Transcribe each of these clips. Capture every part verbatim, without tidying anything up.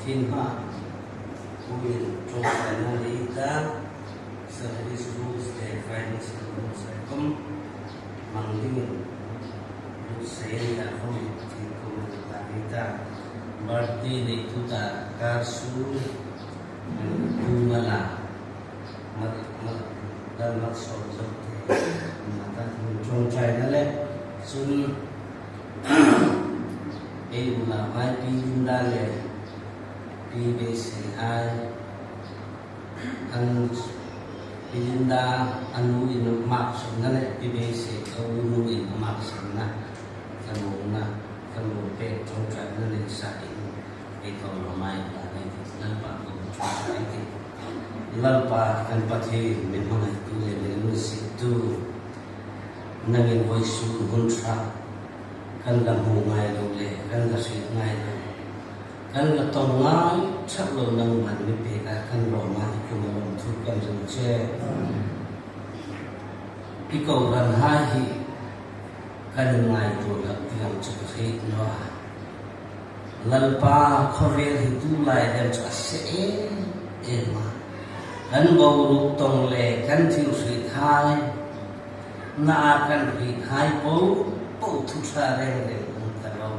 Tin ha, kumin ṭawngṭaina nei ta, service rules le financial rules hai khom hmang dingin rules hai a ni a khom, tin kumin ta nei ta. Birthday neitu ta kar su, pu mala, mal, mal, dal mal som zom te, ma ta min ṭawngṭaina le, chun, ei unauhai Pi Linda le Pi Beisei hai, an Pi Linda a nuin a maksanna le Pi Beisei a u nuin a maksanna, ka nuhna, ka nuh pek ṭawngṭaina nei sa in, ei thaw lo mai ta nei ti, Lalpa ko ṭawngṭai ti. Lalpa kan Pathien, mi hmangaitu le mi lunginsiettu, nangin vawisun hun ṭha kan la hmu ngai lo le, kan la hriet ngai lo, kan la tawng ngai ṭhak lo nangman mi pek a kan lawm a, i kuoma lawmthu kan hril che. I kohranhai hi kan inngaituo hlak ding chu ka hriet naw a. Lalpa, khawvel hi tu lai lem chu a se em em a. Kan boruok tawng le kan thil hriethai, na a kan hriethai po po thu ṭha reng reng um ta lo.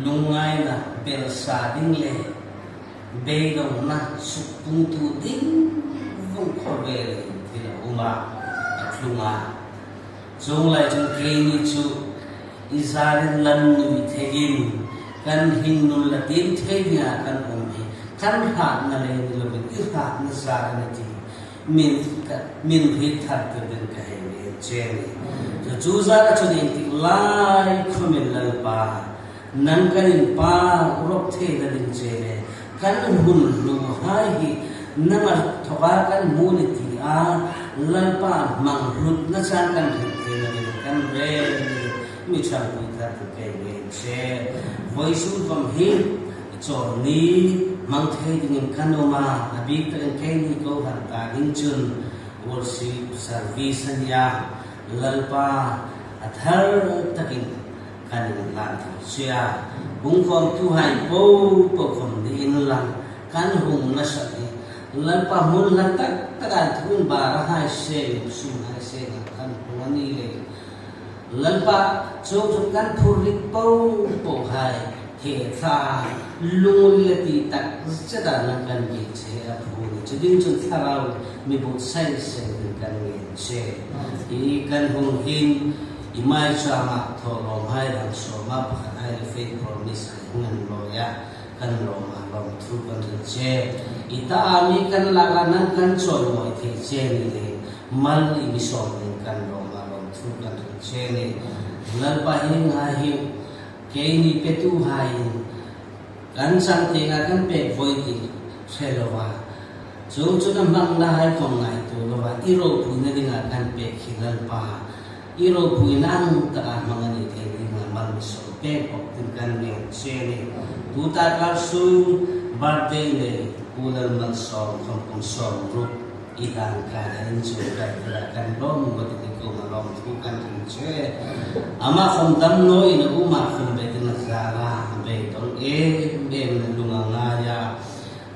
Lungngaina, belsa ding le beidongna sukpungtu ding vong khawvel hi thil a um a, a tlung a. Chuong lai chun keini chu i zarin lan nui theiin kan hringnun la tiem thei dinga kan um hi kan hratna le ni lovin i hratna zar a ni ti min ka, min hriet thar tir dingin ka hei ngen che a nih. Chu chu zara chun ieng tik lai khomin Lalpa, nang kan inpâk rawp theina ding che le, kan hun hluhai hi nanga thawka kan hmu ni ti a, Lalpa hmang hlutna chang kan hriet theina ding kan reng, mi ṭhangpui thar tir ka hei ngen che. Vawisun khom hi chawl ni hmang thei dingin kan um a, a bik takin keini kohran ta ding chun worship service a ni a, Lalpa, a thar takin kan inhlan thar che a. Pungkhawmtuhai po po khom ni inla, kan hung nasa hi Lalpa, hmun hla tak taka thu inbara hai seng, sum hai seng kan hung a ni leiin, Lalpa, chu chu kan phurrik po po hai, he thla, lungril le ti tak zeta nang kan mi che a phu ni. Chu ding chun thlarau mi buotsai seng ding kan ngen che. I kan hung hin, i maichama thawlawmhai ram sawma pakhat hai le faith promise hai hung an lo ya. Kan lawm a lawmthu kan hril che. I ta a mi kan lak a nang kan chawimawi thei che ni le, mal i mi sawm ding kan lawm a lawmthu kan hril che a nih. Lalpa, hieng hi keini petuhaiin kan chang tienga kan pek voi ti hre lo a, chuong chun a hmangna hai khom ngaituo lo a, i ropuina dinga kan pek hi Lalpa, i ropuina ang taka hmang a ni thei dinga mal mi sawm pek bawk dingin kan ngen che a nih. Tuta kar sung birthday nei Pu Lalmalsawm khom kum sawmruk i dangka hai in chu kai kala kan lawm ngawt i kuoma lawmthu kan hril che. Ama khom damnaw in a um a, khum beidongna zara, beidong em em a, lung a ngai a,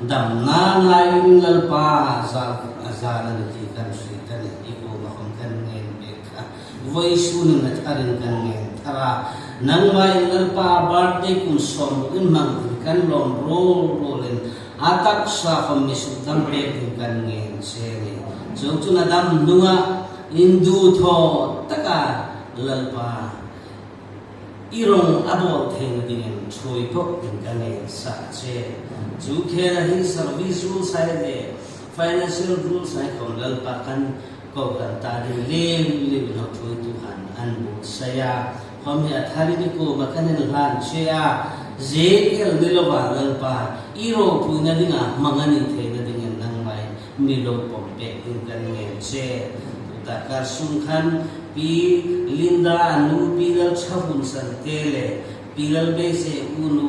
damna ngaiin Lalpa, a zal, a zal a ni ti kan hriet a nih. I kuoma khom kan ngen bek kha, vawisun a tharin kan ngen thar a. Nangma in Lalpa, birthday kum sawmruk in hmang ding kan lawm ruol ruolin, a taksa khom mi sukdam pek ding kan ngen che a nih. Chuong chun a dam hnunga induthawt taka Lalpa, i rawng a bawl theina dingin ṭhuoi bawk dingin kan ngen sa che. Chu khela hi service rules hai le financial rules hai khom Lalpa, kan kohran ta ding lem lem lo ṭhuoitu khan an buotsai a. Khom hi a tharin i kuoma kan inhlan che a. Zie el ni lova Lalpa, i ropuina dinga hmang a ni theina dingin nangmain mi lo pawm pek dingin kan ngen che. Tuta kar sung khan Pi Linda a nu Pi Lalṭhahun Sante le Pi Lalbeise u nu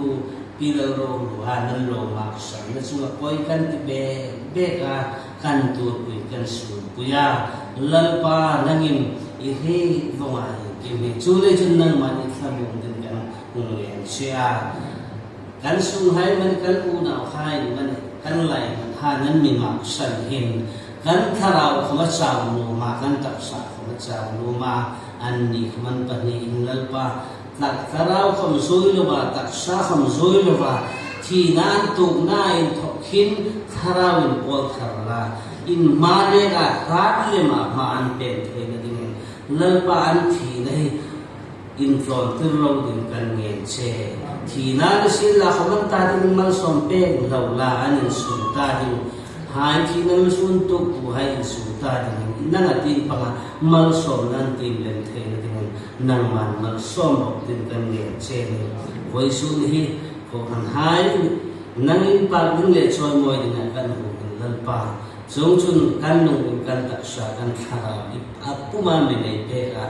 Pi Lalrohluha nan lo maksanna chunga pawi kan ti bek bek a, kan tuorpui kan suolpui a. Lalpa, nangin i hriet vawng a, i kim hi chu le chun nangman i thlamuong dingin kan hung ngen che a. Kan sunghai manih, kan unauhai manih, kan lai man han an mi maksan hin, kan thlarau khawm a chau nuom a, kan taksa khawm a chau nuom a, anni khawm an pahni hin Lalpa, tak thlarau khawm zui lova, taksa khawm zui lova, thina an tuokna inthawk hin thlarau in pawl thar la, in hma le ka hrat lema hma an peng theina dingin Lalpa an thina hi intlawmtir lo ding kan ngen che. Thina ni sien la khawm an ta ding malsawm pek lo la, an insung ta ding. Hai thina mi sun tu pu hai insung ta ding. Nanga tin panga malsawmna an tin lem theina dingin nangman malsawm bawk ding kan ngen che ni. Vawisun hi kohranhai nangin pak ding le chawimawi dingin kan hung hin Lalpa. Chuongchun kan lungput, kan taksa, kan thlarau, i a puma mi nei pek a,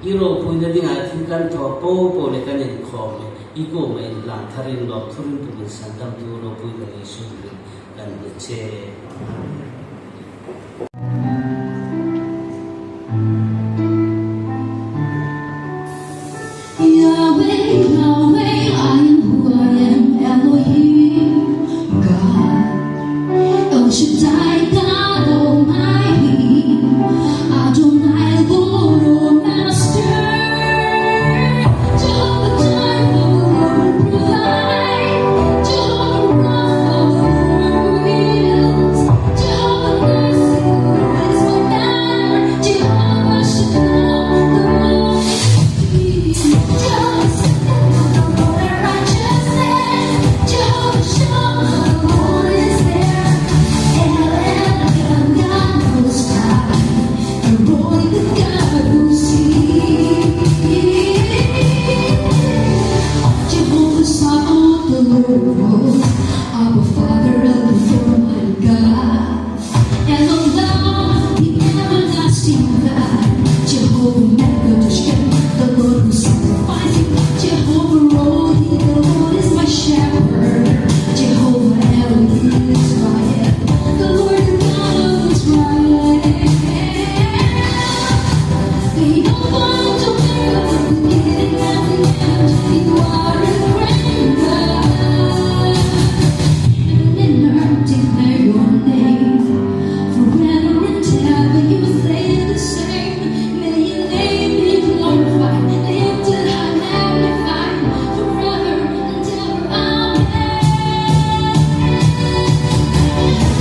i ropuina dinga thil kan thaw popo le kan inkhawm le, i kuoma inlang tharin lawmthu rin pumin sandamtu ropuina ni sun rin kan ni che. Yahweh, Yahweh, I am who I am, Elohim, God, El Shaddai, God Almighty, Adonai, Lord, oh Master, Jehovah Jireh, Lord, provide, Jehovah Rapha, Lord, heals, Jehovah Nissi, Lord, is my banner, Jehovah Shalom, the Lord is peace. Jehovah Tsidkenu, the Lord our righteousness. Jehovah Shammah, the Lord is there. El Elyon, God Most High. El Roi, the God who sees. Jehovah Sabaoth, the Lord of hosts. Abba Father, El Gibor, my God. Elohim, the everlasting God, Jehovah Mekadeshkem, the Lord who sanctifies you, Jehovah Rohi, the Lord is my shepherd, Jehovah Elohim Israel, the Lord God of Israel. The Alpha and Omega, the beginning and the end, you are a great God. Heaven and earth declare your name. Forever and ever you stay the same. May your name be glorified, lifted high, magnified, forever and ever. Amen.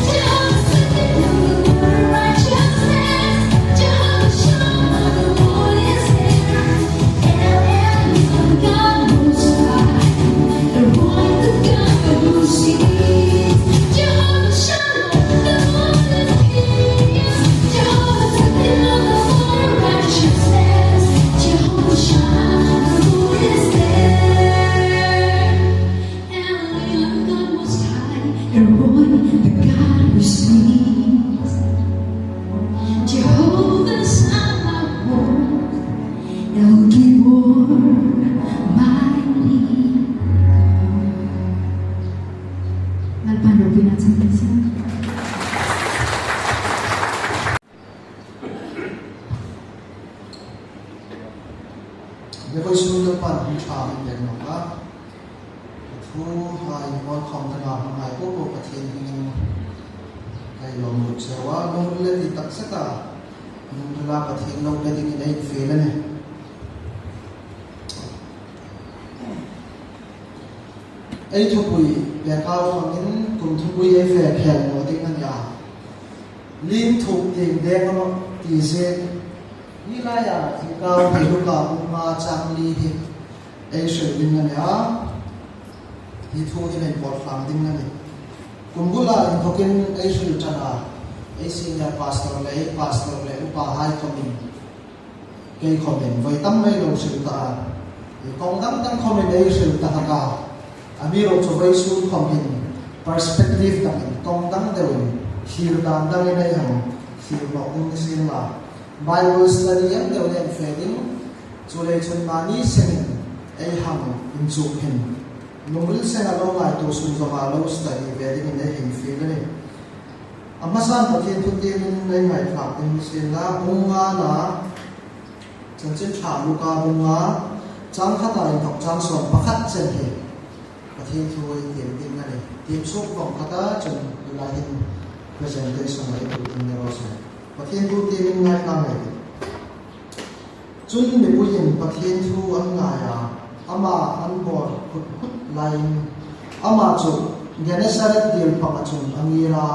Jehovah Tsidkenu, the Lord of righteousness. Jehovah Shammah, the Lord is there. El Elyon, God Most High, El Roi, the God who sees. Jehovah Shalom, the Lord is peace. Jehovah Tsidkenu, the Lord of righteousness. Jehovah Shammah, the Lord is there. El Elyon, God Most High, El Roi, the God who sees. Jehovah Sabaoth, El Gibor, mighty God. Lalpan ropuina chang kan sien. Vawisun Lalpan hun ṭha min leng nawk a. Thu hai mawl khawm danga hmangai popo Pathien hmingin ka lawmlut cheu a, lungril le ti tak zeta, lungrila Pathien lo pe dingin ei fiel a nih. Ei thupui pekau khawmin kum thupui ei fe khel naw ding a nih a. Lien thuk ding deng a nawh ti zing. Ni laia zingkau thei Luka bung nga chang li hi ei hril ding a nih a. Hi thu hi ei inpawt tlang ding a nih. Kum bula inthawkin ei hril ṭan a, ei senior pastor le ei pastor le upahai khawmin, kei khawmin vawi tam ei lo hril ta a, kawng dang dang khawmin ei hril ta hlak a, amiruokchu vawisun khawmin perspective dangin kawng dang deuin thlir dan dangin ei hang thlir nawk ding ni sien la, Bible study ang deuin ei fe ding, chuleiin chun mani sengin ei hang inchuk hin, lungril senga lo ngaituo sunzawma lo study ve dingin ei hang fiel a nih. A hmasan Pathien thu tiemin ei ngaithlak ding ni sien la, bung ngana, Chanchin Ṭha Luka bung nga, chang khata inthawk chang sawm pakhat chen hi Pathien thu ei tiem ding a nih. Tiem suok vawng khat a chun, ei lai hin presentation ei hung tiem ni raw se. Pathien thu tiem ei ngai kha ngei. Chun mipuiin Pathien thu an ngai a, ama an bawl khut khut laiin, ama chu Gennesaret dil panga chun a ngir a.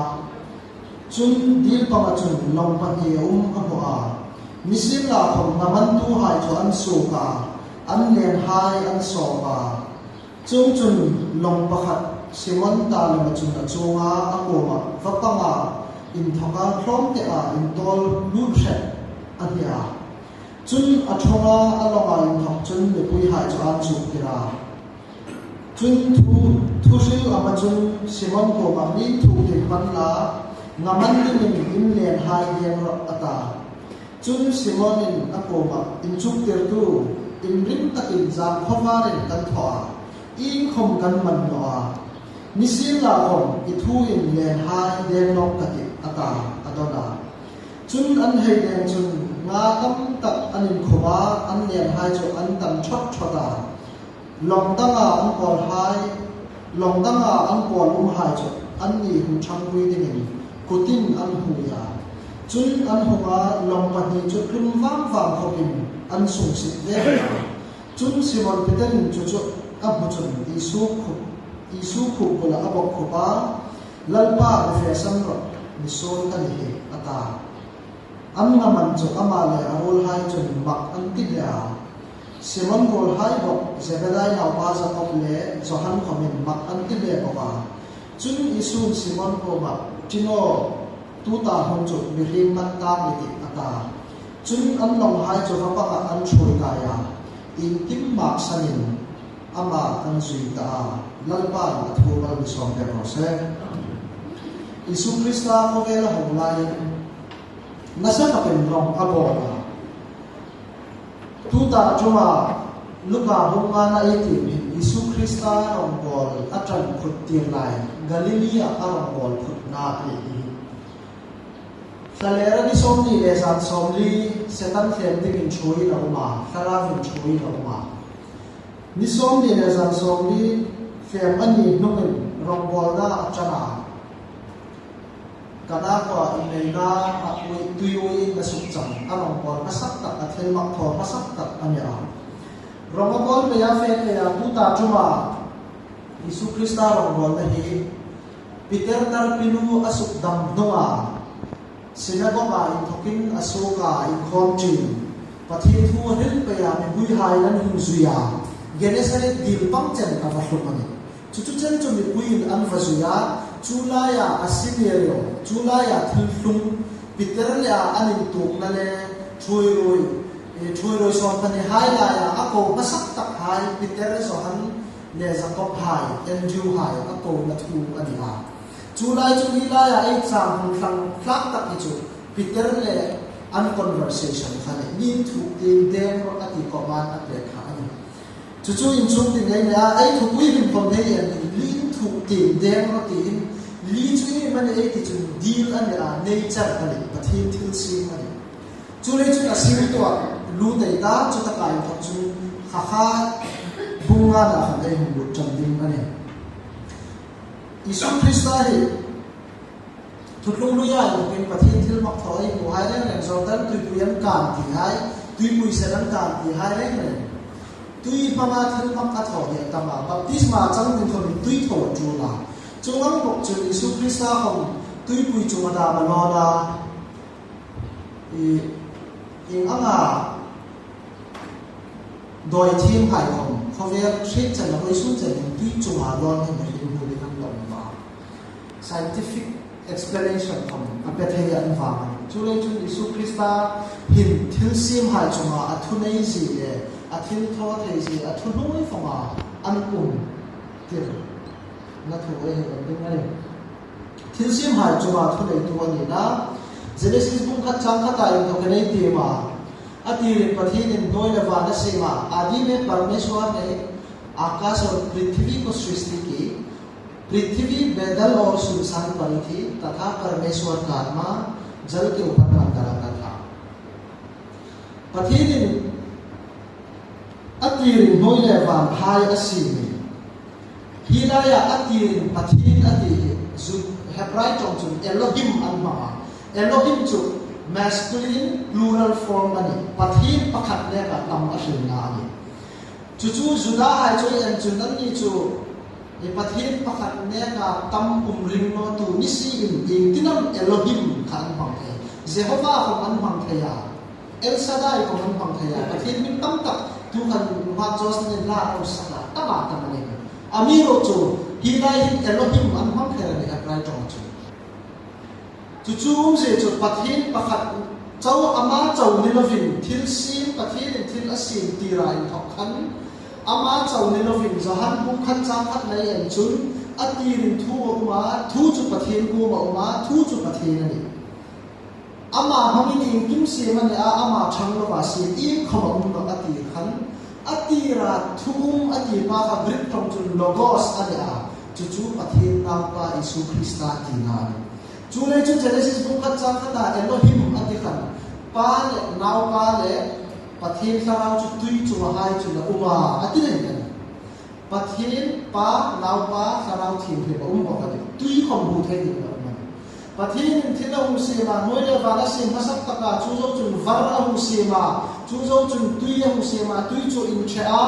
Chun dil panga chun lawng pahni a um a hmu a. Nisienlakhawm ngamantuhai chu an suok a, an lenhai an sawp a. Chuongchun lawng pakhat Simon ta lema chun a chuong a, a kuoma va pang a, inthawka tlawmtea intawl lut hret a hni a. Chun a ṭhung a, a lawnga inthawk chun mipuihai chu an zuk tir a. Chun thu, thuhril ama chun Simon kuoma, "Mi inthuk ding hman la, ngaman dingin in lenhai deng rawh," a ta. Chun Simonin a kuoma, "Inchuktirtu, inrim takin zam khawvarin kan thaw a, iengkhawm kan man naw a. Nisienlakhawm i thuin lenhai deng nawk ka tih," a ta, a dawn a. Chun an hei deng chun nga tam tak an inkhum a, an lenhai chu an tan thawt thawt a. Lawng danga an pawlhai, lawng danga an pawl umhai chu anni hung ṭhangpui dingin kutin an hui a. Chun an hung a, lawng pahni chu tlum vang vang khawpin an sungsit ve a. Chun Simon Peterin chu chu a hmu chun Isu khup, Isu khup bula a bawkkhup a, "Lalpa, mi fe san rawh, mi suol ka ni hi," a ta. An ngaman chu ama le a ruolhai chun mak an ti hle a. Simon ruolhai bawk, Zebedai naupa Jakob le Johan khawmin mak an ti hle bawk a. Chun Isu'n Simon kuoma, "Ṭi naw, tuta hun chu mihriem man tang i tih," a ta. Chun an lawnghai chu va panga an ṭhuoi kai a, iengkim mak sanin ama an zui ta a. Lalpan a thu mal mi sawm pek raw se. Isu Krista khawvela hung laiin nasa takin rawng a bawl a. Tuta ṭuma Luka bung ngana ei tiem hin Isu Krista rawngbawl a ṭan khut tir lai Galilee-a a rawngbawl khutna a nih hi. Thlalera ni sawmhni le zan sawmli Setan hlem dingin ṭhuoiin a um a, Thlarauvin ṭhuoiin a um a. Ni sawmhni le zan sawmli hlem a ni hnungin rawngbawlna a ṭan a. Kana khuoa inneina a ui, tui uiin a suk chang, a rawngbawl hmasak tak, a thilmak thaw hmasak tak a ni a. Rawng a bawl peia fe peia tuta ṭuma Isu Krista rawngbawlna hi Peter tarpinu a suk dam hnunga synagogue-a inthawkin a suok a, inkhawm ṭin Pathien thu a hril peia mipuihai an hung zui a, Gennesaret dil pang chen a va hlum a nih. Chu chu chen chu mipuiin an va zui a, chu laia a scenario, chu laia thil hlum, Peter le a an intuokna le ṭhuoiruoi, e, ṭhuoiruoi sawm pahni hai laia a ko hmasak tak hai Peter, Johan le Jakob hai, Andrew hai a kona thu a ni a. Chu lai chu hi laia ei chang hung thlang tlak tak hi chu Peter le an conversation kha ni, "Mi inthuk ding deng rawh," a ti khawmin a pek kha a nih. Chu chu inchuk ti ngei ngei a, ei thupui hrim khom thei a nih, "Mi inthuk ding deng rawh," tiin, mi chu ei mani ei ti chun dil a ni a, nature a nih, Pathien thil siem a nih. Chuleiin chun a siem tuah lut ei ta, chu taka inthawk chun Khakha bung ngana khan ei hung lut ṭan ding a nih. Isu Krista hi Thuthlung Luia inthawkin Pathien thilmak thaw ei hmu hai reng reng, Jordan tuipui an kan ti hai, tuipui ser an kan ti hai reng reng. Tui hmanga thilmak a thaw hi a tam a, baptisma chang ding khawmin tui thaw a ṭul a. Chuong ang bawk chun Isu Krista khawm tuipui chunga dam a lawn a. I, ieng anga dawithiemhai khawm, khawvel hriet chen a vawisun chenin tui chunga lawn hi mi hriet hmu ding an lo um a. Scientific explanation khawm a pe thei an vang a nih. Chuleiin chun Isu Krista hin thilsiemhai chunga a thuneizie le a thilthawtheizie, a thuhnuoifonga an um tirna thu ei hei en ding a nih. Thilsiemhai chunga thuneitu a nina, Genesis bung khat chang khata inthawkin ei tiem a, a tirin Pathienin hnuoi le van a siem a, आदि में परमेश्वर ने आकाश और पृथ्वी को सृष्टि की, पृथ्वी बादल और सुनसान पड़ी थी, तथा परमेश्वर का आत्मा जल के ऊपर मंडलाता था. Pathienin a tirin hnuoi le vanhai a siem a. Hi laia a tirin Pathien a ti hi, Hebrai ṭawng chun Elohim an hmang a. Elohim chu masculine plural form a nih. Pathien pakhat neka tam a hrilna a nih. Chu chu Judahai chu en chun anni chu, hi Pathien pakhat neka tam um ring naw tu ni si in, iengtin am Elohim kha an hmang thei. Jehovah khom an hmang thei a. El Shaddai khom an hmang thei a. Pathien hming tam tak tu khan Mark Joseph'n la a um sak a, tam a tam a nih. Amiruokchu hi lai hin Elohim an hmang thei a nih, Hebrai ṭawng chu. Chu chu umzie chu Pathien pakhat chau, ama chau ni lovin, thil siem Pathienin thil a siem tira inthok khan, ama chau ni lovin, Johan bung khat chang khat nei en chun, a tirin thu a um a, thu chu Pathien kuoma um a, thu chu Pathien a nih. Ama hmangin iengkim siem a ni a, ama ṭhang lova siem iengkhom a um nawh a ti khan, a tira thu um a ti pa kha Greek ṭawng chun Logos a ni a, chu chu Pathien Naupa Isu Krista tina a nih. Chu lei chu Genesis bung khat chang khata Elohim a ti khan, Pa le Naupa le Pathien Thlarau chu tui chunga hai chu la um a, a ti lei a nih. Pathien, Pa, Naupa, Thlarau Thienghlim a um bawk a nih. Tui khom hmu thei ding a um a nih. Pathienin thil a hung siem a, hnuoi le van a siem hmasak taka, chu zo chun var a hung siem a, chu zo chun tui a hung siem a, tui chu inṭhe a,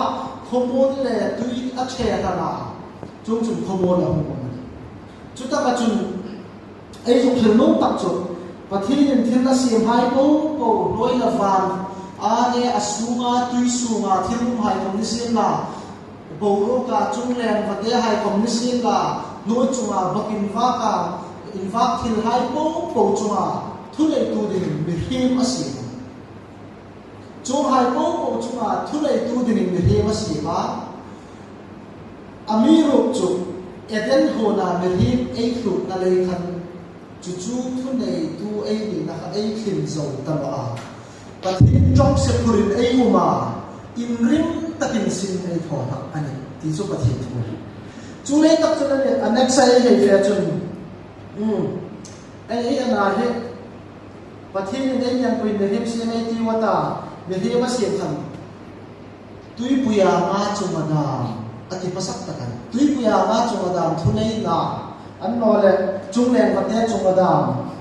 khawmuol le tui a ṭhe hlak a, chuong chun khawmuol a hung um a nih. Chutaka chun ei zuk hril nuom tak chu, Pathienin thil a siemhai po po, hnuoi le van, a le a sunga, tui sunga thil umhai khom ni sien la, boruoka chungleng vatehai khom ni sien la, hnuoi chunga bawk invaka invak thilhai po po chunga thuneitu dingin mihriem a siem. Chuonghai po po chunga thuneitu dingin mihriem a siem a. Amiruokchu Eden huona mihriem ei hlukna lei khan, chu chu thuneitu ei nina kha ei thlin zo ta naw a. Pathien ṭawngse phurin ei um a, inrim takin sin ei thaw hlak a nih, ti chu Pathien thu. Chu lei tak chun a nih, a next ei hei fe chun. Hmm. Ei, ei, a na hi, Pathienin ei lienpuiin mihriem siem ei tiu a ta, mihriem a siem khan, tuipuia nga chunga dam, a ti hmasak tak a nih. Tuipuia nga chunga dam thuneina, annawleh chungleng vate chunga dam,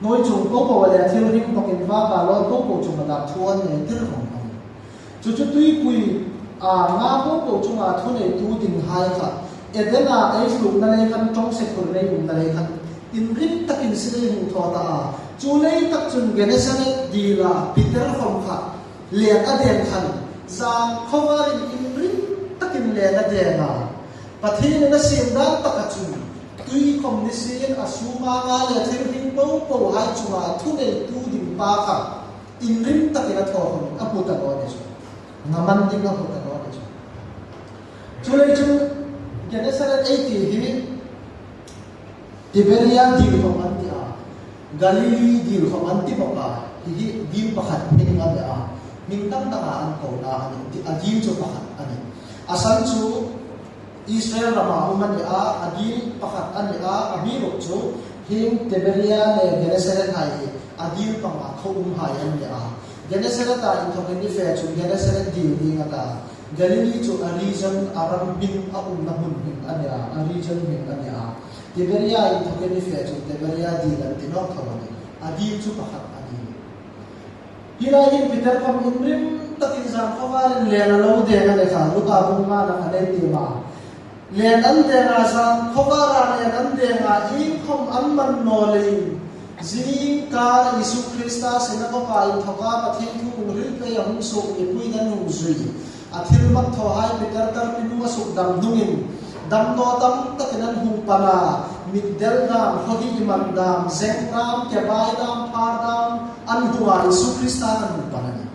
hnuoi chung po po le thil hring bawkin vaka lawn po po chunga dam thu an nei tir vawng a nih. Chu chu tuipui, a, nga po po chunga thuneitu dinghai kha, Edena ei hlukna lei khan, ṭawngse phur ei umna lei khan, inrim takin sin ei hung thaw ta a. Chu lei tak chun Gennesaret dila Peter khom kha len a deng khan, zan khawvarin inrim takin len a deng a. Pathienin a siem dan taka chun, tui khom ni sien, a sunga nga le thil hring po pohai chunga thuneitu ding pa kha, inrim takin a thaw khom a hmu ta naw ni chu. Ngaman ding a hmu ta naw ni chu. Chu lei chun Gennesaret ei ti hi Tiberia dil khom an ti a, Galili dil khom an ti bawk a, hi hi dil pakhat hming a ni a, hming dang danga an kona a nih, a dil chu pakhat a nih. A san chu Israel rama um a ni a, a dil pakhat a ni a, amiruokchu hieng Tiberia le Gennesaret hai hi a dil panga kho umhai an ni a. Gennesaret-a inthokin i fe chun Gennesaret dil ding a ta. Galili chu a region, a ram hming, a umna hmun hming a ni a, a region hming a ni a. Tiberia inthokin i fe chun Tiberia dil an ti nawk tho a nih. A dil chu pakhat a nih. Hi lai hin Peter khom inrim takin zan khawvarin len a lo deng a ni kha, Luka bung ngana khan ei tiem a. Len an deng a, zan khawvara len an deng a, iengkhom an man naw leiin, zingkar Isu Krista sinagog-a inthoka Pathien thu hung hril pei a hung suok mipuiin an hung zui. A thilmak thawhai Peter tarpinu a sukdam hnungin, damdawi tam takin an hung pan a, mitdel dam, khawhli man dam, zeng dam, kebai dam, phar dam, an hung a, Isu Krista an hung pan a nih.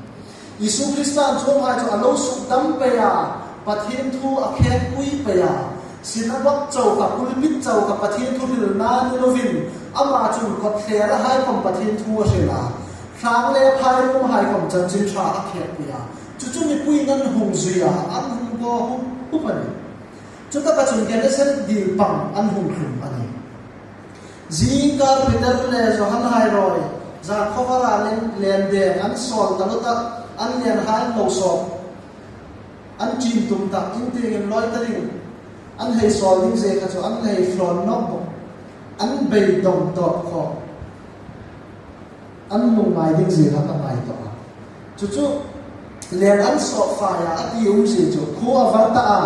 Isu Krista chuonghai chu a lo sukdam pei a, Pathien thu a khekpui pei a, sinagog chau kha, pulpit chau kha Pathien thu hrilna ni lovin, ama chun kawtthlera hai khom Pathien thu a hril a, thlang le phai umhai khom chanchin ṭha a khekpui a. Chu chu mipuiin an hung zui a, an hung baw hup hup a nih. Chutaka chun Gennesaret dil pang an hung hlum a nih. Zingkar Peter le Johan hai rawi, zan khawvara len, len deng an sawl taluo ta, an lenhai an lo sawp. An ṭin tum ta, in tieng inlawi ta ding, an hei sawl ding zie kha chu an hei hlawn nawk bawk, an beidawng tawp khawp, an lungngai ding zie kha ka ngai tawh a. Chu chu, len an sawp fai a, a ti um zie chu, khuo a var ta a,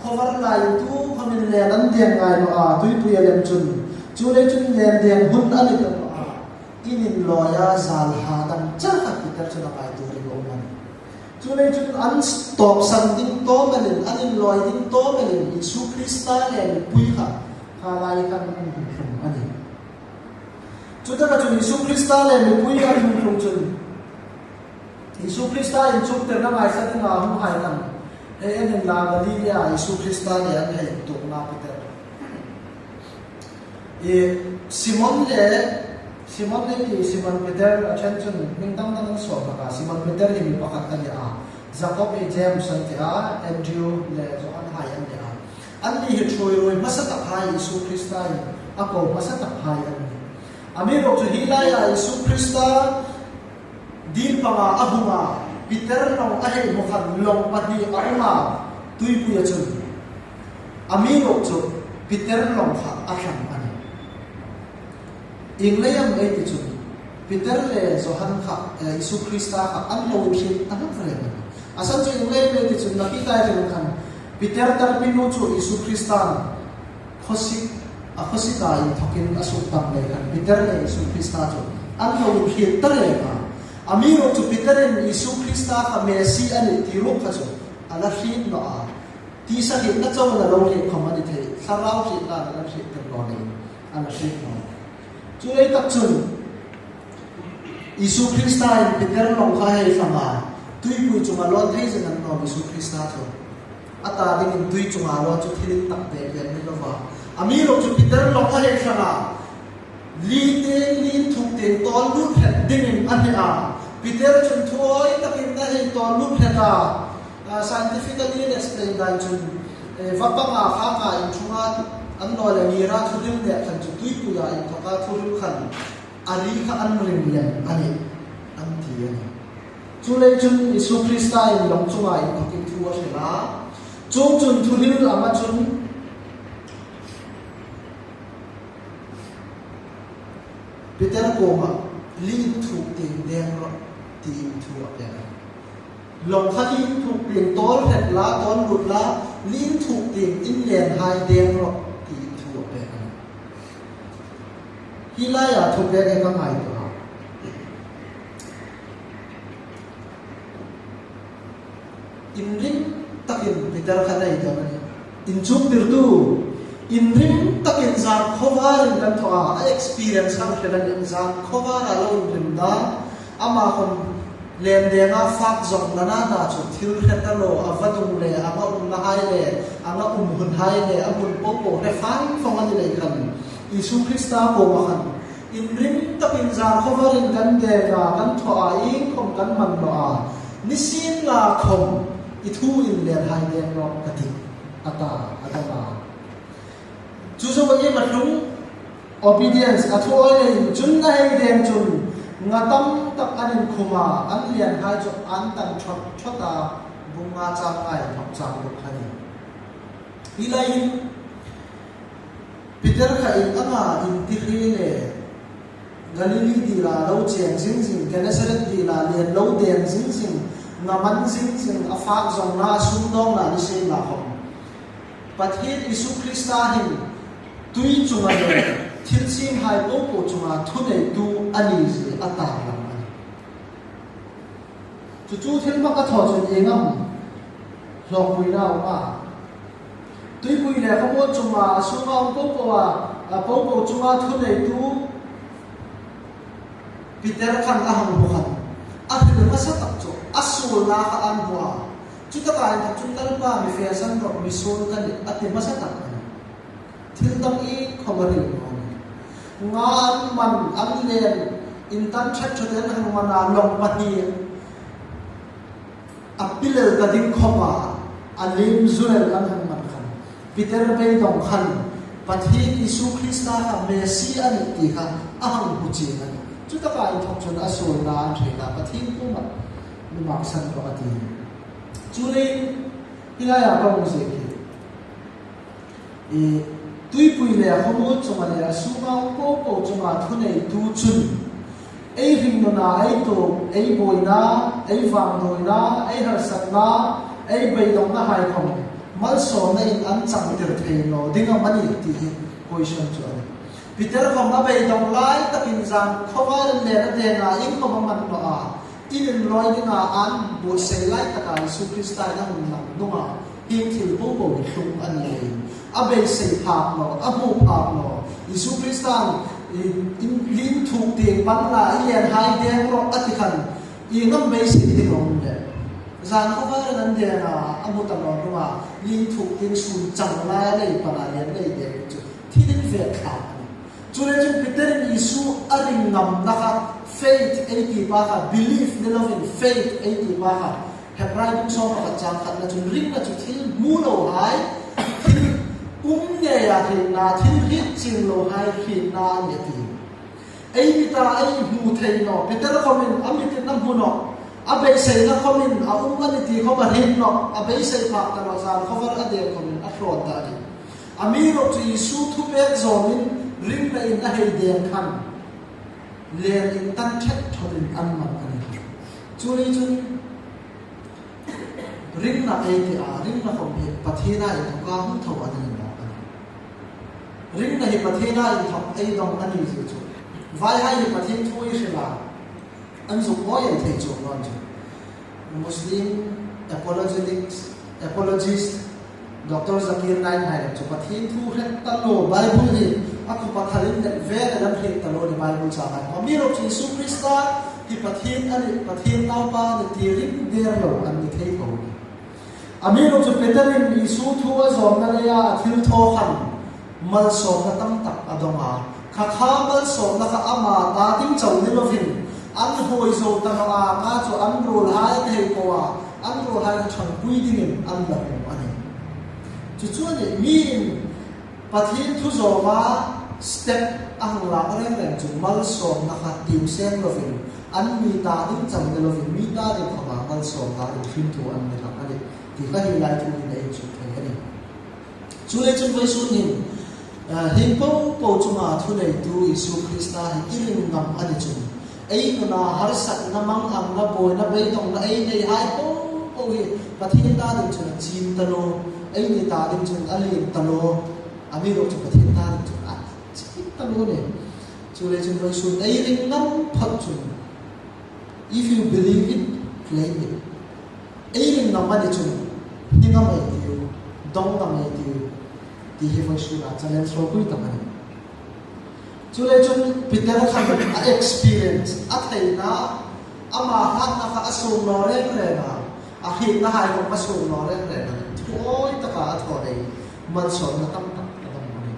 khuo var lai tu khawmin len an deng ngai naw a, tuipui a lem chun, chuleiin chun len deng hun a ni ta naw a, in inlawi a, zal ha dang char khat Peter chun a ngai turin a um a nih. Chuleiin chun an tawpsan ding tawm elin, an inlawi ding tawm elin, Isu Krista le mipui kha, kha lai khan an hung tlung a nih. Chutaka chun Isu Krista le mipui an hung tlung chun, Isu Krista inchuktirna ngaisakna a hung hai khan, hei an inla Galili-a Isu Krista le an hei intuokna Peter. I Simon le, Simon le ti Simon Peter a ṭhen chun hming dang dang an sawm hlak a, Simon Peter hi mi pakhat a ni a, Jakob le James an ti a, Andrew le Johan hai an ni a. Anni hi ṭhuoi ruoi hmasa tak hai Isu Krista in a ko hmasa tak hai an nih. Amiruokchu hi laia Isu Krista dil panga a hung a, Peter lawng a hei hmu khan lawng pahni a um a, tuipuia chun. Amiruokchu Peter lawng kha a thlang a nih. Ieng leiin am ei ti chun, Peter le Johan kha, eh, Isu Krista kha an lo inhriet a hlak reng a nih. A san chu ieng leiin am ei ti chun, nakie ṭhenkhat khan Peter tarpinu chu Isu Krista'n khawsik, a khawsika inthokin a suk tam lei khan Peter le Isu Krista chu an lo inhriet ta reng a. Amiruokchu Peter-in Isu Krista kha Messi a nih ti ruok kha chu a la hriet naw a. Tisa hrietna chauh a lo hriet khawm a ni thei, thlarau hrietna a la hriet tir naw leiin a la hriet naw. Chuleiin tak chun, Isu Krista in Peter lawng kha hei thlang a, tuipui chunga lawn thei zing a ni naw Isu Krista chu. A ta dingin tui chunga lawn chu thil intak ve ve a ni lo va. Amiruokchu Peter lawng kha hei thlang a, li tieng, li inthuk tieng tawl lut hret dingin a hni a. Peter chun thuoi takin a hei tawl lut hret a. A, scientifically explain dan chun, eh, va panga khaka inchunga an lo le ngira thuhril nek khan chu tuipuia inthoka thuhril khan a ri kha an ring lem a nih, an ti a nih. Chuleiin chun Isu Krista in lawng chunga inthokin thu a hril a. Chuongchun thuhril ama chun Peter kuoma li inthuk tieng deng rawh tiin thu a pek a. Lawng kha li inthuk tieng tawl hret la, tawl lut la, li inthuk tieng inlen hai deng rawh tiin thu a pek a. Hi laia thupek hi ka ngaituo a. Inrim takin Peter kha nei dawn a nih. Inchuktirtu, inrim takin zan khawvarin kan thaw a, a experience kan hre a nih, zan khawvara lo inrim dan, ama khawm len denga fak zawng nana na chu thil hre ta lo, a vadung le, a nga umna hai le, a nga um hun hai le, a hmun popo hre fai fawng a ni lei khan, Isu Krista kuoma khan, inrim takin zan khawvarin kan deng a, kan thaw a, iengkhawm kan man naw a, nisienlakhawm i thu inlen hai deng rawh ka tih, a ta, a dam a. Chu zoa iem a tlung, obedience, a thu awi leiin chun a hei deng chun, nga tam tak an inkhum a, an len hai chu an tan thawt thawt a, bung nga chang nga inthok chang ruk kha a nih. Hi laiin, Peter kha ieng anga inti hre le, Galili dila lo cheng zing zing, Gennesaret dila len lo deng zing zing, nga man zing zing, a fak zawngna, sumdawngna nisienlakhawm, Pathien Isu Krista hin tui chunga le thilsiem hai popo chunga thuneitu a ni zie a taklang a nih. Chu chu thil hmang a thaw chun ieng am hlawkpuina a um a. Tuipui le khawmuol chunga, a sunga um popo a, a popo chunga thuneitu Peter khan a hang hmu khan, a hril hmasa tak chu a suolna kha an hmu a. Chutaka inthok chun, Lalpa, mi fe san rawh, mi suol ka nih, a ti hmasa tak a nih. Thil dang iengkhawm a hril naw a nih. Nga an man, an len, intan ṭhat ṭhatin an hang man a, lawng pahni a pilel ta ding khawma, a liem zu lel an hang man khan, Peter beidawng khan, Pathien Isu Krista kha Messi a nih ti kha a hang hmu chieng a nih. Chutaka inthok chun a suolna an hril a, Pathien kuoma mi maksan rawh a ti. Chuleiin, Hi laia ka hung ziek hi, i, tuipui le khawmuol chunga le a sunga um po po chunga thuneitu chun ei hringnuna, ei tuok, ei buoina, ei vangduoina, ei harsatna, ei beidongna hai khom malsawmna in an changtir thei naw ding am a ni ti hi question chu a nih. Peter khom a beidong lai takin zan khawvar an le na denga in khom a man naw a, in inlawi dinga an buotsai lai taka Isu Krista in a hung lang hnunga hieng thil po po hi tlung a ni leiin a beisei phak naw, a hmu phak naw. Isu Krista in, in, in thuk tieng pan la, i lien hai deng rawh a ti khan, ieng am beisei ding a um le? Zan khawvar an denga a hmu ta naw hnunga in thuk tieng sun chang lai a nei pana lien nei deng chu thil invek thlak a nih. Chuleiin chun Peter in Isu a ring ngamna kha, faith ei ti pa kha, belief ni lovin faith ei ti pa kha, Hebrai bung sawm pakhat chang khatna chun ringna chu thil hmu lo hai, thil um ngeia hrietna, thil hriet chieng lo hai hrietna a nih a ti. Ei mita ei hmu thei naw, Peter khomin a mitin a hmu naw, a beiseina khomin a um a ni ti khom a hriet naw, a beisei phak ta naw, zan khawvar a deng khomin a hlawn ta a nih. Amiruokchu Isu thupek zawmin ringna in a hei deng khan lien intan ṭhet ṭhatin an man a nih. Chuleiin chun ringna ei ti a, ringna khom hi Pathiena inthawka hung tho a ni naw a nih. Ringna hi Pathiena inthawk ei dong a ni zie chu, vaihai hi Pathien thu ei hril a, an zuk mawi el thei chuong naw chu. Muslim apologetics, apologist Doctor Zakir Naik hai lem chu Pathien thu hre ta lo, Bible hi a kupa thalin le ve le lam hre ta lo ni, Bible chang hai. Amiruokchu Isu Krista hi Pathien a nih, Pathien Naupa a nih ti ring der lo an ni thei tho. Amiruokchu Peter in Isu thu a zawmna leia a thil thaw khan malsawmna tam tak a dong a. Kha kha malsawmna kha ama ta ding chau ni lovin, an huoi zo ta naw a, kha chu an ruolhai a thei po a, an ruolhai kha ṭhangpui dingin an la hmu a nih. Chu chu a nih, mi in Pathien thu zawma step a hang lak reng reng chu malsawmna kha tiem seng lovin, an mi ta ding chau ni lovin, mi ta ding khoma malsawmna ding hrim thu an ni hlak a nih ti kha hi lai thu hin ei inchuk thei a nih. Chuleiin chun vawisun hin, eh, hieng po po chunga thuneitu Isu Krista hi i ring ngam a ni chun, ei nuna harsatna, manganna, buoina, beidongna ei nei hai po po hi Pathien ta ding chun a chim ta lo, eini ta ding chun a lien ta lo, amiruokchu Pathien ta ding chun a chim ta lo a nih. Chuleiin chun vawisun ei ring ngam phot chun, if you believe it, claim it. Ei ring ngam a ni chun, hni ngam ei tiu, dong ngam ei tiu, ti hi vawisuna challenge ropui tak a nih. Chuleiin chun Peter khan a experience, a theina, ama hlatna kha a suong naw reng reng a, a hrietna hai khom a suong naw reng reng a, thawi taka a thaw leiin malsawmna tam tak a dong a nih.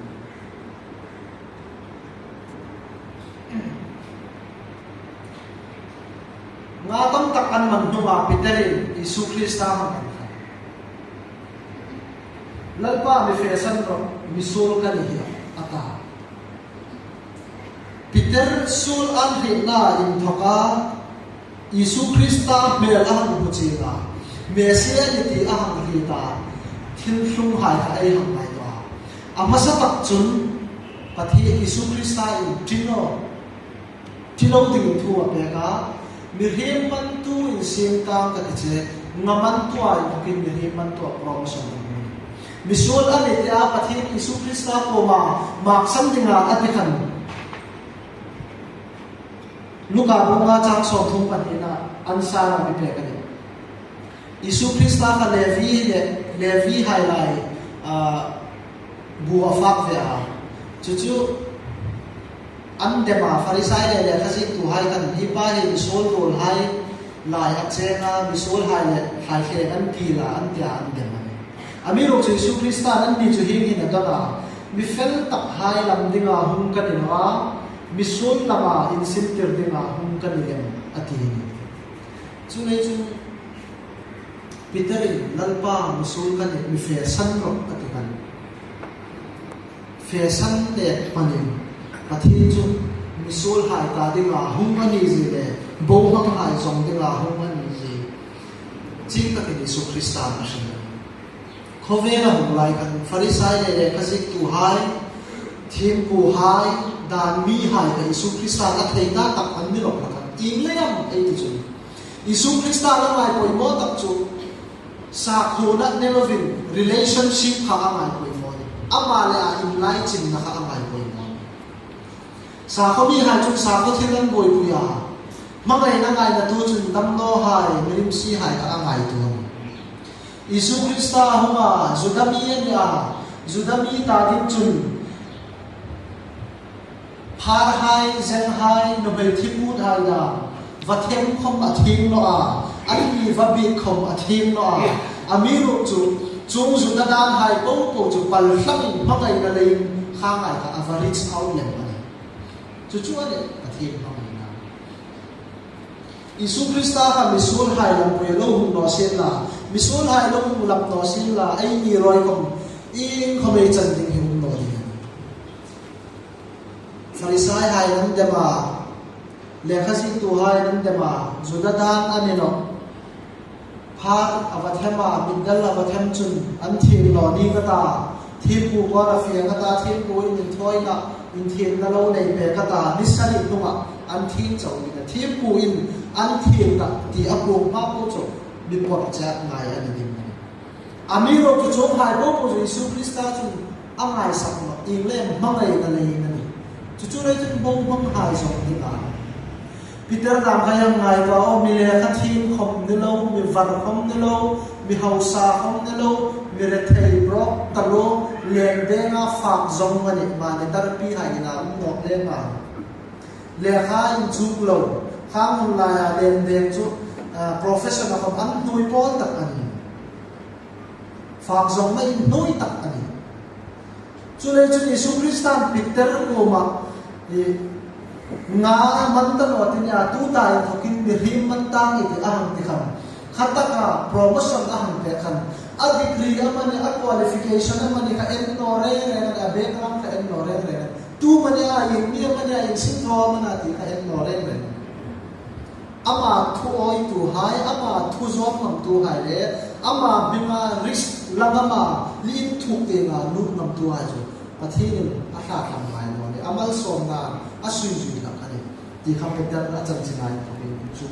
Nga tam tak an man hnunga Peter in Isu Krista hang en khan, "Lalpa, mi fe san rawh, mi suol ka ni hi," a ta. Peter suol an hrietna inthawka Isu Krista hmel a hang hmu chieng a, Messia a ni ti a hang hriet a, thil tlung hai kha ei hang ngaituo a. A hmasa tak chun Pathien Isu Krista in ṭi naw, ṭi lo dingin thu a pek a, mihriem mantu insiem tang ka ti che, nga mantua inthawkin mihriem mantua promotion a hmu. Mi suol a ni tia Pathien Isu Krista kuoma maksan dinga a ti khan, Luka bung nga chang sawmthum pahnina an sara mi pek a nih. Isu Krista kha Levi le, Levi hai lai, ah, bu a fak ve a. Chu chu an dem a, Farisai le lekha ziektuhai khan, "Hi pa hi misuol ruolhai lai a cheng a, misuolhai le thlaithleng an kil a," an tia an dem a nih. Amiruokchu Isu Krista'n anni chu hieng hin a dawn a, "Mi fel takhai lam dinga hung ka ni naw a, misuol lama insintir dinga hung ka ni lem," a ti a nih. Chuleiin chun Peter in, "Lalpa, misuol ka nih, mi fe san rawh," a ti khan, fe san le panin Pathien chu misuolhai ta dinga hung a ni zie le, bohmanghai zawng dinga hung a ni zie chieng takin Isu Krista'n a hril a nih. Khawvela hung lai khan Farisai le lekhaziektuhai, thiempuhai, dan mihai kha Isu Krista a thei ta tak an ni lawk khan, ieng leiin am ei ti chun, Isu Krista a ngai poimaw tak chu sakhuona ni lovin relationship kha a ngai poimaw a nih. Ama le a inlaichinna kha a ngai poimaw a nih. Sakhuo mihai chun sakhuo thil an buoipui a, hmangaina ngainatu chun damnawhai, mirimsihai kha a ngaituo a nih. Isu Krista a hung a, Juda mi a nih a, Juda mi ta ding chun pharhai, zenghai, nuhmei thiputhai dam, va them khom a thiem naw a, anni va biek khom a thiem naw a, amiruokchu chuong Juda danhai popo chu pal hlamin hmangaina leiin kha ngai kha a va reach out lem a nih. Chu chu a nih Pathien hmangaina. Isu Krista kha misuolhai lampui lo hung naw sien la, misuolhai lo hung lap naw sien la, eini ruok khom iengkhom ei chan ding hi um naw ding a nih. Farisaihai an dem a, lekhaziektuhai an dem a, Juda dan a ni nawh. Phar a va them a, mitdal a va them chun an thiem naw ni ka ta, thiempu kuoma fe ka ta, thiempu in inthawina, inthiemna lo nei pek ka ta, ni sari hnunga an thiem chau ni ka, thiempu in an thiem ta ti a puong hma po chu mi por che ngai a ni ding a nih. Amiruokchu chuonghai popo chu Isu Krista chun a ngaisak naw, ieng leiin am hmangaina leiin a nih. Chu chu lei chun bohmanghai zawng ding a nih. Peter dam kha a ngai ta, aw, mi lekha thiem khom ni lo, mi var khom ni lo, mi hausa khom ni lo, mi rethei brawk taluo, lien denga fak zawng a nih, mani tarpihai ina um nawk lem a. Lekha inchuk lo, khang hun laia lien deng chu, ah, profession a khom an hnuoi pawl tak a nih. Fak zawngna inhnuoi tak a nih. Chuleiin chun Isu Kristan Peter kuoma, e, nga man ta naw ti nia, tuta inthokin mihriem man tang i ti a hang ti khan, kha taka promotion a hang pek khan, a degree amanih, a qualification amanih kha en naw reng reng a nih, a background kha en naw reng reng a nih. Tu amani a, ieng mi amani a, ieng sinthaw am a na ti kha en naw reng reng. Ama thu awituhai, ama thu zawm ngamtuhai le ama hminga risk la ngam a, lien thuk tienga lut ngamtuhai chu Pathienin a thlathlam ngai naw a nih, a malsawmna a sui zui hlak a nih ti kha Peter a chanchin a inthokin chu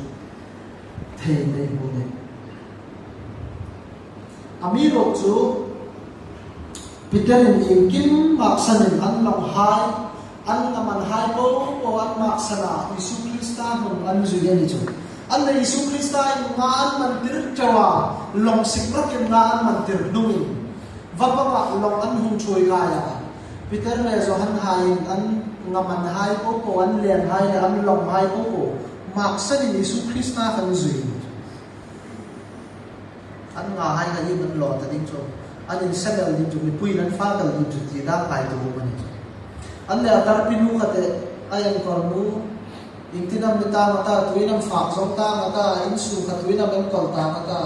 thei mei bu a nih. Amiruokchu Peterin iengkim maksanin an lawnghai, an ngamanhai popo an maksan a, Isu Krista hnung an zui a ni chu. An le Isu Kristain nga an man tir chauh a, lawng sik rakin nga an man tir hnungin, va panga lawng an hung ṭhuoi ngai a. Peter le Johan haiin an ngamanhai popo, an lenhai le an lawnghai popo maksanin Isu Krista khan zui. An ngahai kha ieng an lawn ta ding chu, an insem el ding chu, mipuiin an fak el ding chu ti dang ngaituo a um a ni chu. An le a tarpinu kha te, a enkawl nu, iengtin am ni tang a ta, tuin am fak zawng tang a ta, in sung kha tuin am enkawl tang a ta,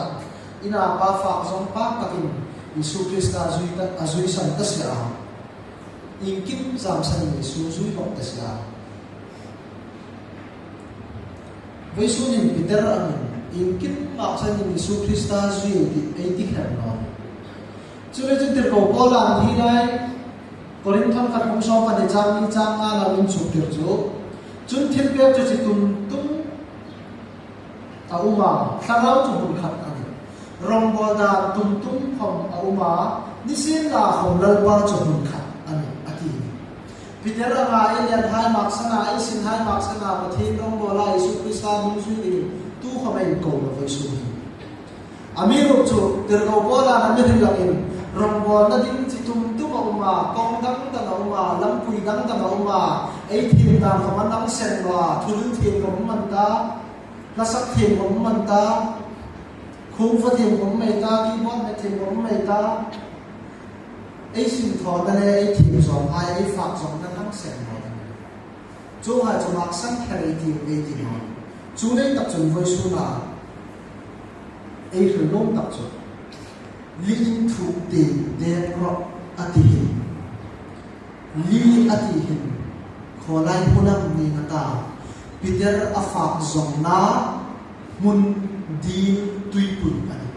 in a pa fak zawng pak takin Isu Krista zui ta, a zui san ta si a. Iengkim zam sanin Isu zui bawk ta si a. Vawisun hin Peter angin iengkim maksanin Isu Krista zui ei ti, ei ti kher naw. Chuleiin chun tirko Paula'n hi lai Korinth khat bung sawm pahni chang hni chang nga lo inchuk tir chu, chun thilpek chu chi tum tum a um a, thlarau chu hmun khat a nih. Rawngbawl dan tum tum khom a um a, nisienlakhom Lalpa chu hmun khat a nih, a ti. Peter anga ei lenhai maksan a, ei sinhai maksan a, Pathien rawngbawla Isu Krista hung zui dingin tukhom ei ko naw vawisun hin. Amiruokchu tirko Paula'n a mi hril angin, rawngbawlna ding chi tum tum a um a, kawng dang dang a um a, lampui dang dang a um a, ei thiem dan khom an hang seng naw a, thuhril thiem khom um an ta, hla sak thiem khom um an ta, khungva thiem khom um ei ta, keyboard met thiem khom um ei ta. Ei sinthawna le ei thiem zawnghai, ei fak zawnna hang seng naw. Chuonghai chu maksan kher ei ti, ei ti naw. Chuleiin tak chun vawisuna ei hril nuom tak chu, lien thuk tien deng rawh a ti hin, lien a ti hin, khawlai hmun am ni nga ta, Peter a fak zawngna hmun dil tuipui a nih.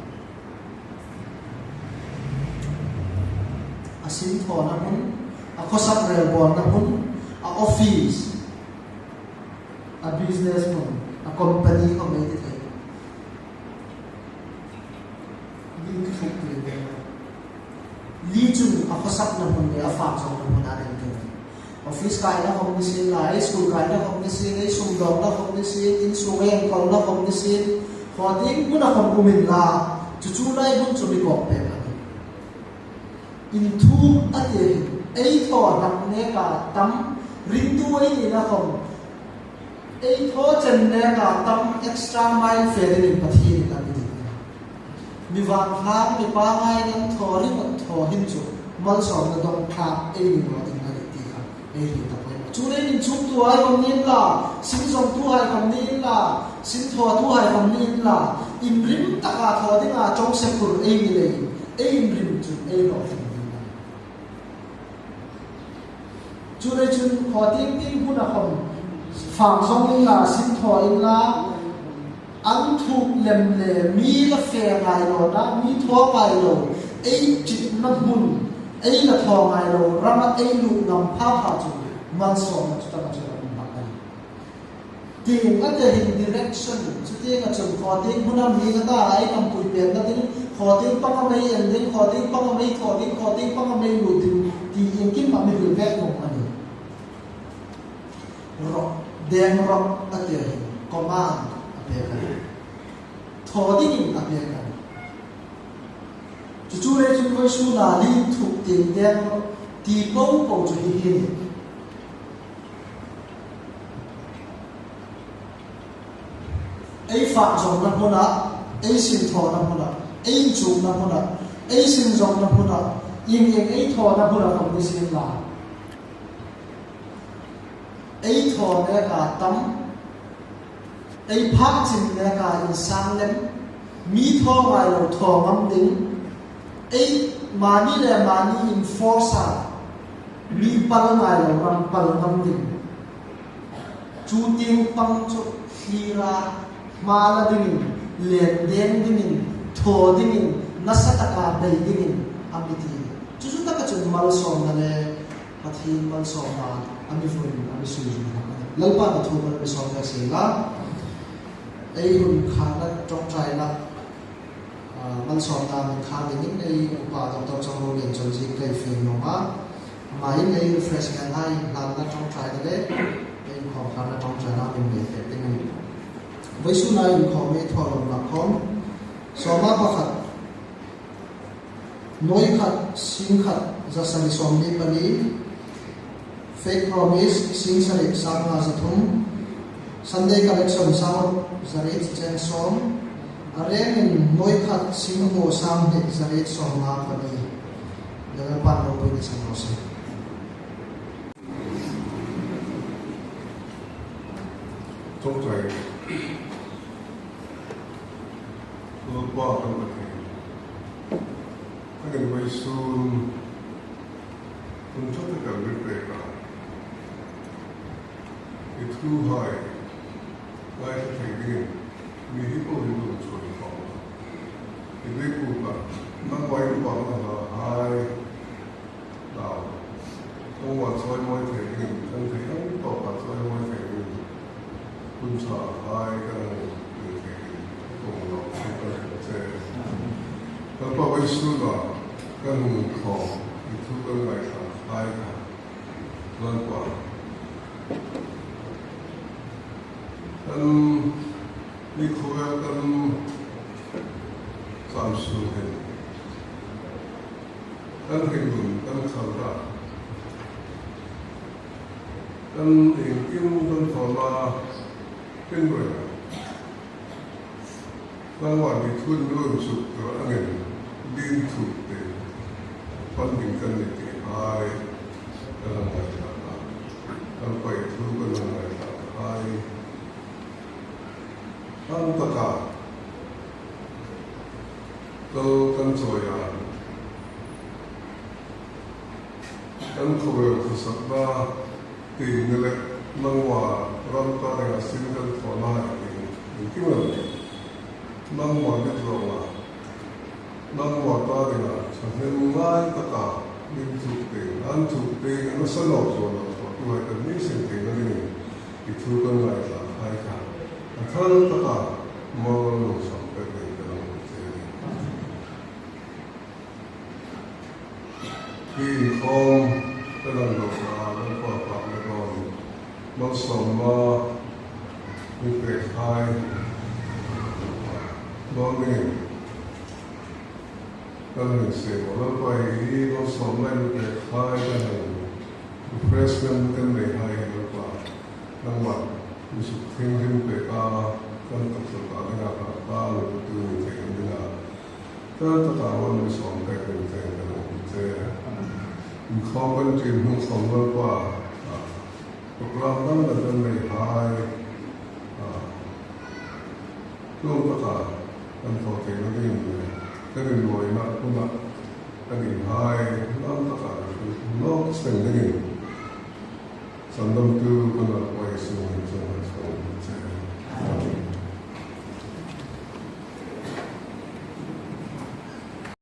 Sin thawna hmun, a khawsak rel bawlna hmun, a office, a business hmun, a company khawm ei ti thei. Li thuk ti ding. Li chun a khawsakna hmun le a fak zawngna hmun a rel ding. Office kaina khawm ni sien la, ei school kaina khawm ni sien, ei sum dawngna khawm ni sien, in sung ei enkawlna khawm ni sien, khaw tieng hmuna khawm um inla, chu chu lai hmun chu mi kawk pek a nih. Inthuk a ti hi, ei thaw hlak neka tam, ringtu ei nina khawm, ei thaw chen neka tam extra mile fe dingin Pathienin a mi ding. Mi vantlang, mi pangngai nan thaw ringawt thaw hin chu malsawmna dawng thlak ei ni naw ding a nih ti kha ei hriet ta poi. Chu leiin inchuktuhai khawm ni inla, sin zawngtuhai khawm ni inla, sin thawtuhai khawm ni inla, inrim taka thaw dinga chawngse phur ei ni leiin, ei inrim chu ei hlawtling ding a nih. Chu lei chun khaw tieng tieng hmuna khawm fak zawng inla, sin thaw inla, an thuk lem le mi la fe ngai lo na, mi thaw ngai lo, ei chitna hmun, ei la thaw ngai lo rama ei lut ngam pha pha chu malsawmna chu taka chu a um hlak a nih. Tieng a ti hin direction, chu tieng a chun khaw tieng hmuna mi la ta, ei lampui pekna ding, khaw tieng panga mei en ding, khaw tieng panga mei thaw ding, khaw tieng panga mei lut ding, ti iengkim a mi hril pek vawng a nih. Rawh, deng rawh a ti a hin, command a pek a nih. Thaw dingin a pek a nih. Chu chu lei chun vawisuna li thuk tieng deng rawh ti po po chu hi hi a nih. Ei fak zawngna hmuna, ei sin thawna hmuna, ei inchukna hmuna, ei sin zawngna hmuna, ieng ieng ei thawna hmuna khawm ni sien la. Ei thaw neka tam, ei phak chin neka insang lem, mi thaw ngai lo thaw ngam ding, ei mani le mani enforce a, mi pal ngai lo ram pal ngam ding. Chu tieng pang chu thlira hma la dingin, len deng dingin, thaw dingin, nasa taka bei dingin a mi ti. Chu chu taka chun malsawmna le Pathien malsawmna a mi vun, a mi sui zung hlak a nih. Lalpan a thu mal mi sawm pek sien la. Ei hun kharna ṭawngṭaina, ah, malsawmna min khar dingin ei upa Doctor Changrolien Chawlzie ka fiel nuom a. Amain ei refreshment hai hlanna ṭawngṭaina le ei inkhawm kharna ṭawngṭaina min nei pek ding a nih. Vawisuna inkhawm ei thaw lawm hlak khawm. Sawma pakhat, nuoi khat, sing khat, za sari sawmli pali, fake promise, sing sari, sang nga za thum, Sunday collection, sang ruk za riet cheng sawm, a rengin nuoi khat, sing hmu, sang hni, za riet sawm nga pali. Lalpan ropui ni san raw se. Ṭawngṭai. Lalpa kan Pathien, a kan vawisun hun ṭha tak kan ri pek a, i thuhai ngaithla thei dingin mi hi po hi lum chuan khawm a. I biekbûk a, nangma inpakna hlahai Nau, kan va chawimawi thei dingin, kan thei ang tawka chawimawi thei dingin, hun ṭhahai kan hung hril thei dingin, kan hung lo, kan hung che. Lalpa, vawisuna kan hung inkhawm, i thu kan ngaithla hai kha, Lalpa, kan ni khawvel kan cham sung hin, kan hringnun, kan khalna, kan iengkim kan thawna, kan roi, nangma ni thu mi lo inchuk tir angin, din thuk te pan ding kan ni ti hai, kan hang ngaithla a, kan pai thu kan hang ngaithla hai. Ang taka kal kan chawi a, kan khawvel khawsakna tieng ni le, nangma ram ta dinga sin kan thawna hai tieng, iengkim el nangma ni tlawma, nangma ta dinga thahnem ngai taka Min thuk te, an thuk te, an sa lo zo lo, tu hai kan ni seng te na ni. I thu kan ngai la hai ka. A thal ta ka, mo lo som pe te ka lo te ni. Hi khom ka lo lo ka, lo pa pa lo don. Mo som ma, mi pe hai. Lo ni. Kan hei se mo lo pa hi, lo som lai lo pe hai kan hei. Refreshment kan nei hai lo pa. Nangma, mi suk thing hrim pe ka, kan tak sa ka, kan ka pa, lo tu ni thei kan ni na. Kan tak ka wan mi som pe kan thei kan ni thei. Mi khom kan chin hung som lo pa. Program dang dang kan nei hai. Tlung taka kan thaw theina ding, kan inlawina huna kan in hai, lam taka kan nawk seng dingin sandamtu kan Lalpa Isu hmingin kan sawm che. Amen.